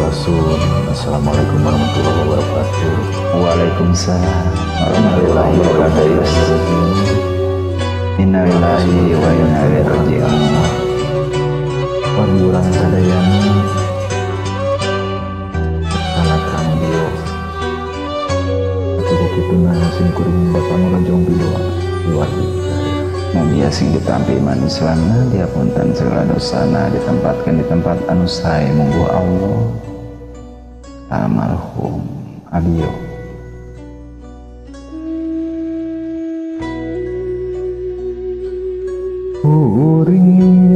Sampurasun. Assalamualaikum warahmatullahi wabarakatuh. Waalaikumsalam warahmatullahi wabarakatuh. Innalillahi wa inna ilaihi raji'un. Wargi urang sadayana kana Kang Bio. Atuh kituna sim kuring bapak ngarojong pidoa di wargi. Mugia sing ditampi iman Islamna, diapunten segala dosana, ditempatkan di tempat anu sae mungguh Allah. Almarhum Abio. Kuring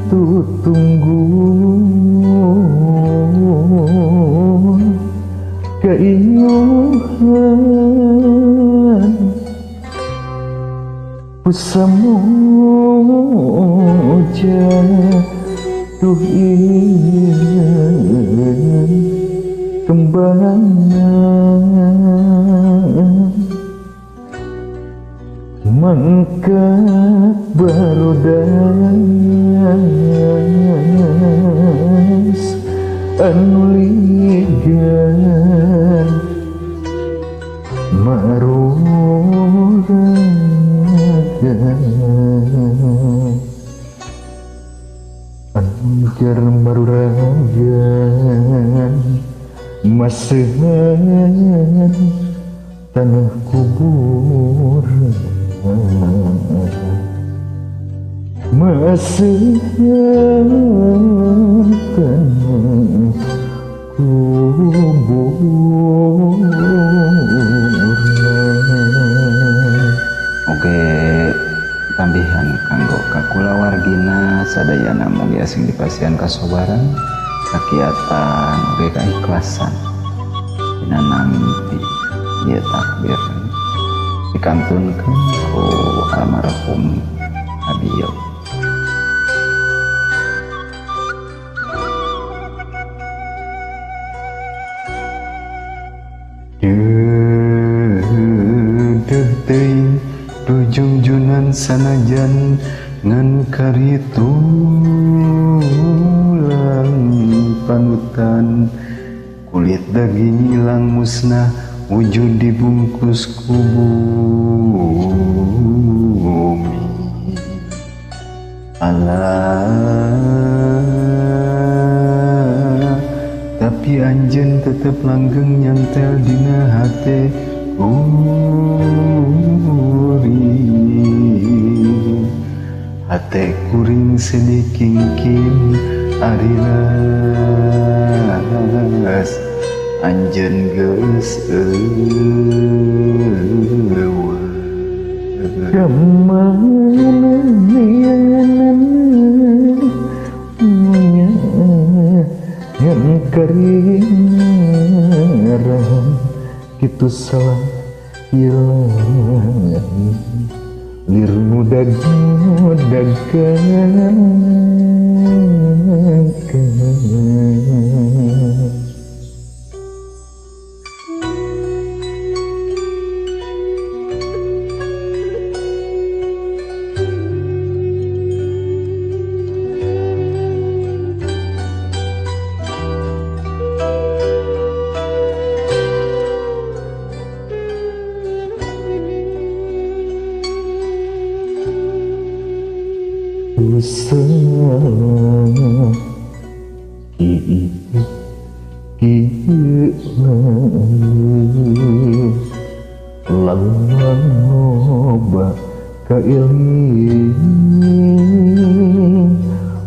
tutunggu keiuhan pusamu jatuh kembangan mangkat barudas anu ligar maruragan anu ligar maruragan masehan tanah kuburan masehan tanah kuburan. Oke, tambihan kanggo kakulawargina sadayana mugi asing dipasihan kasobaran, kakiatan, oge kaikhlasan dina nampi ieu takbir dikantunkeun ku almarhum Abio. Deudeuh teuing dujungjunan sanajan ngan karitu tulang panutan kulit daging ilang musnah wujud dibungkus ku bumi. Alah, tapi anjeun tetep langgeng nyantel dina hate kuring. Hate kuring sedih kingkin ari las anjeun geus eueuh. Kamana yang keringaran kitu salah hilang lir mudag mudagan. Loba kailing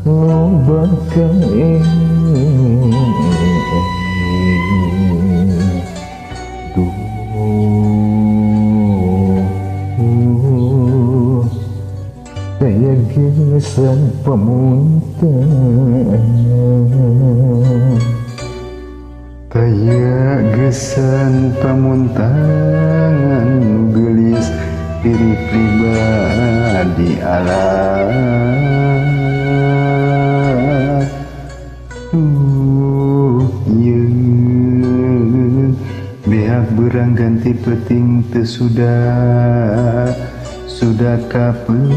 loba kailing duh daya gesan pamuntangan Taya gesan pamuntangan nu geulis diri pribadi Allah. Duh ieu beak beurang ganti peuting teu sudah Sudah kaperi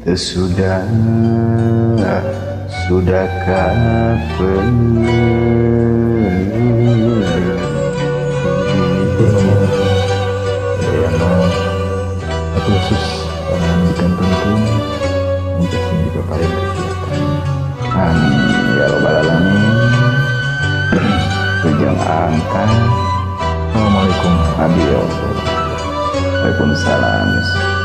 teu sudah sudah kaperi. Khusus dikantunkeun muga sing dipaparin kegiatan. Amin ya robbal alamin. Ujung angka. Assalamualaikum. Waalaikumsalam.